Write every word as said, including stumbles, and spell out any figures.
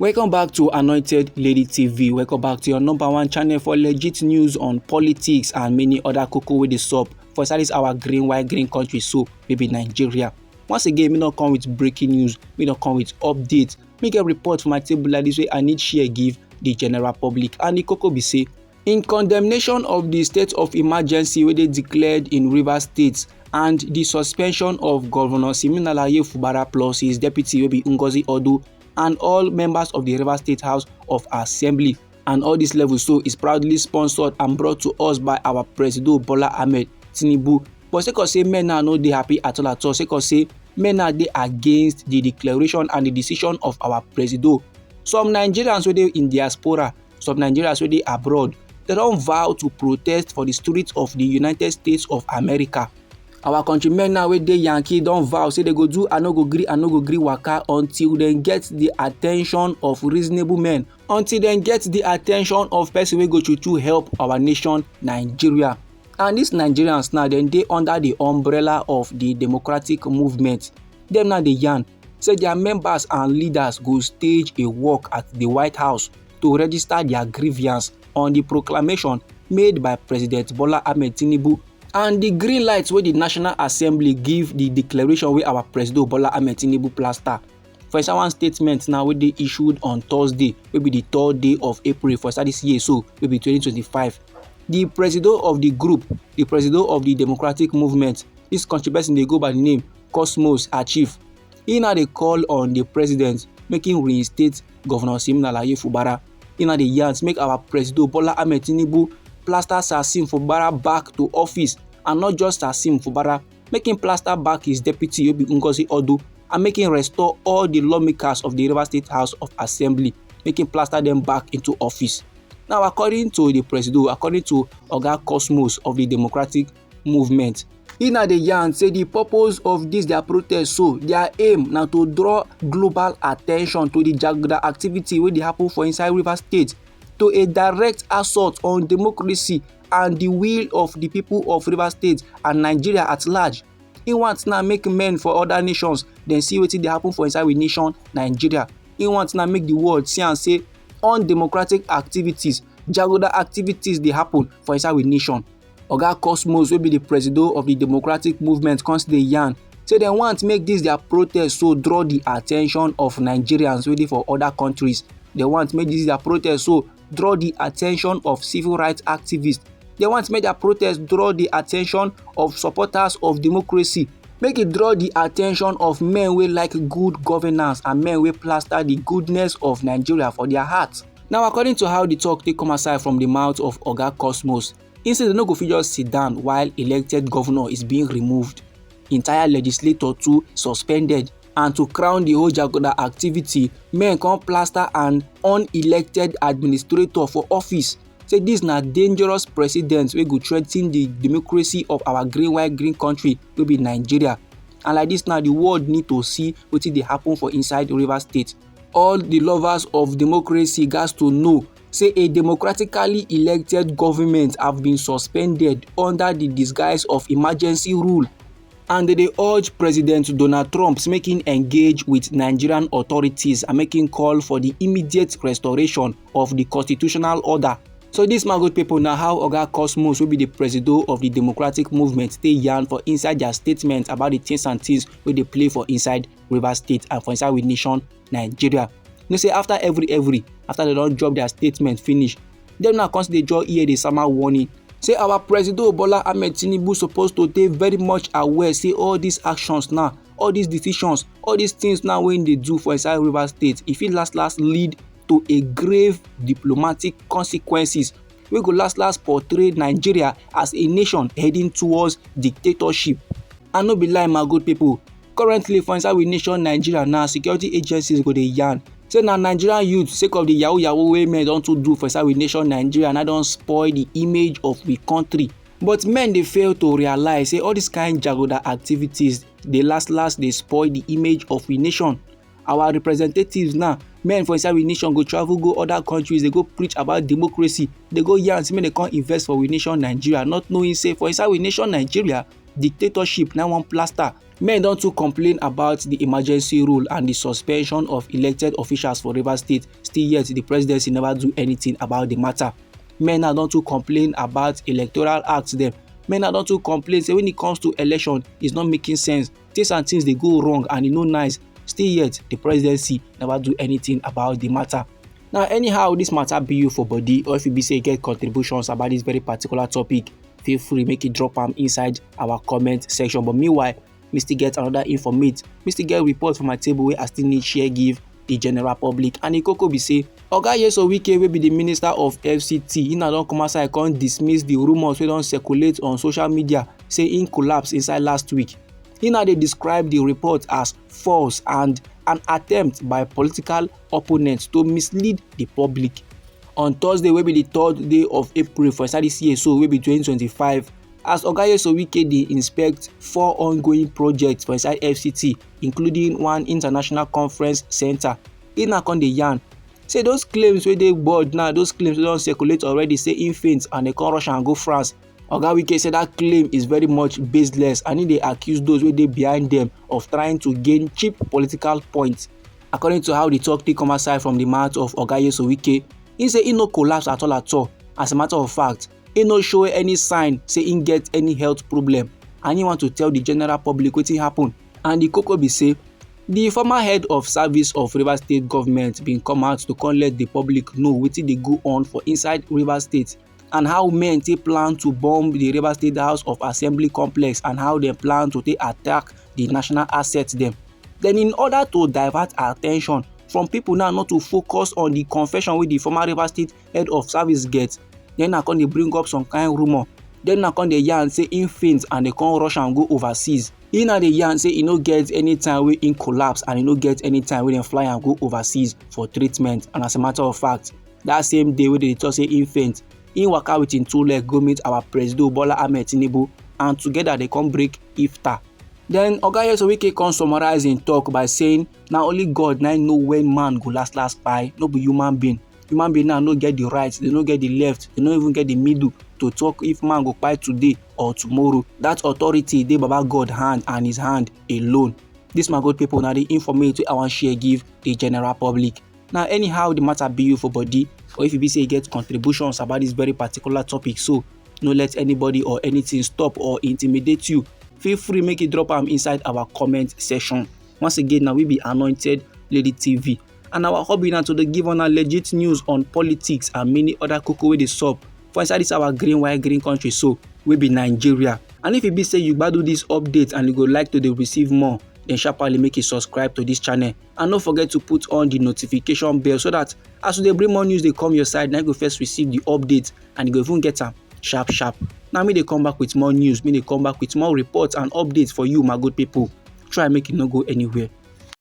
Welcome back to Anointed Lady T V. Welcome back to your number one channel for legit news on politics and many other koko wey dey sup for inside this our green, white, green country so, wey be Nigeria. Once again, me no come with breaking news, me no come with update. Me get report for my table like this wey I need share give the general public. And the koko be say, in condemnation of the state of emergency wey dey declared in Rivers State and the suspension of Governor Siminalayi Fubara plus his deputy wey be Ngozi Odu and all members of the Rivers State House of Assembly. And all this level so is proudly sponsored and brought to us by our Presido Bola Ahmed Tinubu. But sake of say men now no dey happy at all at all, sake of say men now dey against the declaration and the decision of our Presido. Some Nigerians wey dey in diaspora, some Nigerians wey dey abroad, they don vow to protest for the streets of the United States of America. Our countrymen now wey dey Yankee don vow say they go do I no go gree, I no go gree waka until dem get the attention of reasonable men, until dem get the attention of person wey go true true help our nation Nigeria. And these Nigerians now, dem dey under the umbrella of the democratic movement. Dem now dey yarn say their members and leaders go stage a walk at the White House to register their grievance on the proclamation made by President Bola Ahmed Tinubu and the green light wey the National Assembly give the declaration wey our Presido Bola Ahmed Tinubu plaster. For inside one statement now wey dey issued on Thursday, wey be the third day of April for inside this year so, wey be twenty twenty-five, the Presido of the group, the Presido of the Democratic Movement, this country person dey go by the name Cosmos Achieve. He now dey call on the president make him reinstate Governor Siminalayi Fubara. He now dey yarn make our Presido Bola Ahmed Tinubu plaster Sasim Fubara back to office, and not just Sasim Fubara, make him plaster back his deputy wey be Ngozi Odu and make him restore all the lawmakers of the Rivers State House of Assembly, make him plaster them back into office. Now, according to the Presido, according to Oga Cosmos of the Democratic Movement, he now dey yarn say the purpose of this their protest so, their aim na to draw global attention to the jaguda activity wey dey happen for inside Rivers State, to a direct assault on democracy and the will of the people of Rivers State and Nigeria at large. He want now make men for other nations dem see wetin dey happen for inside we nation Nigeria. He want now make the world see am say undemocratic activities, jaguda activities dey happen for inside we nation. Oga Cosmos, wey be the Presido of the Democratic Movement, come still dey yarn say dem want make this their protest so draw the attention of Nigerians wey dey for other countries. Dem want make this their protest so draw the attention of civil rights activists. Dem want make their protest draw the attention of supporters of democracy. Make e draw the attention of men wey like good governance and men wey plaster the goodness of Nigeria for their heart. Now, according to how the talk take come aside from the mouth of Oga Cosmos, he say they no go fit just sit down while elected governor is being removed, entire legislator too suspended, and to crown the whole jaguda activity, men come plaster an unelected administrator for office. Say this na dangerous precedent wey go threaten the democracy of our green, white, green country wey be Nigeria. And like this now, the world need to see wetin dey happen for inside Rivers State. All the lovers of democracy gats to know say a democratically elected government have been suspended under the disguise of emergency rule, and they dey urge President Donald Trump make him engage with Nigerian authorities and make him call for the immediate restoration of the constitutional order. So this, my good people, na how Oga Cosmos, wey be the Presido of the Democratic Movement, take yarn for inside their statement about the things and things wey dey play for inside Rivers State and for inside we nation Nigeria. You know say after every every, after they don drop their statement finish, dem now come still dey draw ear dey sama warning. Say our Presido Bola Ahmed Tinubu suppose to dey very much aware say all these actions now, all these decisions, all these things now wey dey do for inside Rivers State, e fit last last lead to a grave diplomatic consequences wey go last last portray Nigeria as a nation heading towards dictatorship. And no be lie, my good people, currently for inside we nation Nigeria now, security agencies go dey yarn say na Nigerian youth, sake of the yahoo yahoo wey men don too do for inside we nation Nigeria, na don spoil the image of we country. But men dey fail to realize say all this kind jagoda activities dey last last dey spoil the image of we nation. Our representatives now, men for inside we nation, go travel go other countries, they go preach about democracy, they go yarn say make they come invest for we nation Nigeria, not knowing say for inside we nation Nigeria, Dictatorship na wan plaster. Men don too complain about the emergency rule and the suspension of elected officials for Rivers State, still yet the presidency never do anything about the matter. Men now don too complain about electoral act dem. Men now don too complain say when it comes to election, it's not making sense. Things and things dey go wrong and e no nice. Still yet, the presidency never do anything about the matter. Now, anyhow this matter be you for body, or if you be say you get contributions about this very particular topic, feel free make you drop am inside our comment section. But meanwhile, me still get another informate, me still get report for my table wey I still need share give the general public. And the koko be say, Oga Nyesom Wike, wey be the minister of F C T, he now don come outside come dismiss the rumours wey don circulate on social media say im collapse inside last week. He now dey describe the report as false and an attempt by political opponents to mislead the public. On Thursday, wey be the third day of April for inside this year so, wey be twenty twenty-five, as Oga Nyesom Wike dey inspect four ongoing projects for inside F C T, including one international conference center, he now come dey yarn say those claims wey dey board now, those claims wey don circulate already say im faint and dem come rush am go France. Oga Wike say that claim is very much baseless and he dey accuse those wey dey behind them of trying to gain cheap political points. According to how the talk take come outside from the mouth of Oga Nyesom Wike, he say he no collapse at all at all. As a matter of fact, he no show any sign say he get any health problem, and he want to tell the general public wetin happen. And the koko be say, the former head of service of Rivers State government bin come out to come let the public know wetin dey go on for inside Rivers State and how men take plan to bomb the Rivers State House of Assembly complex and how dem plan to take attack the national asset dem. Then, in order to divert attention from people now not to focus on the confession wey the former Rivers State head of service get, then na come dey bring up some kind rumour. Then na come dey yarn say im faint and dem come rush am go overseas. He now dey yarn say e no get any time wey im collapse and e no get any time wey dem fly am go overseas for treatment. And as a matter of fact, that same day wey dem dey talk say im faint, im waka with im two leg go meet our Presido Bola Ahmed Tinubu, and together dem come break iftar. Then Oga Nyesom Wike come summarize im talk by saying, na only God na know when man go last last kpai, no be human being. Human being now no get the right, dem no get the left, dem no even get the middle to talk if man go kpai today or tomorrow. That authority dey Baba God hand and his hand alone. This, my good people, na the informate wey I wan share give the general public. Now, anyhow the matter be you for body, or if you be say you get contributions about this very particular topic, so no let anybody or anything stop or intimidate you. Feel free make you drop am inside our comment section. Once again, now we be Anointed Lady T V, and our hobby na to dey give una legit news on politics and many other koko wey dey sup for inside this our green, white, green country so, wey be Nigeria. And if e be say you gbadu this update and you go like to dey receive more, then sharply make you subscribe to this channel, and no forget to put on the notification bell so that as we dey bring more news dey come your side, na you go first receive the update and you go even get am sharp sharp. Now me dey come back with more news, me dey come back with more reports and updates for you, my good people. Try make you no go anywhere.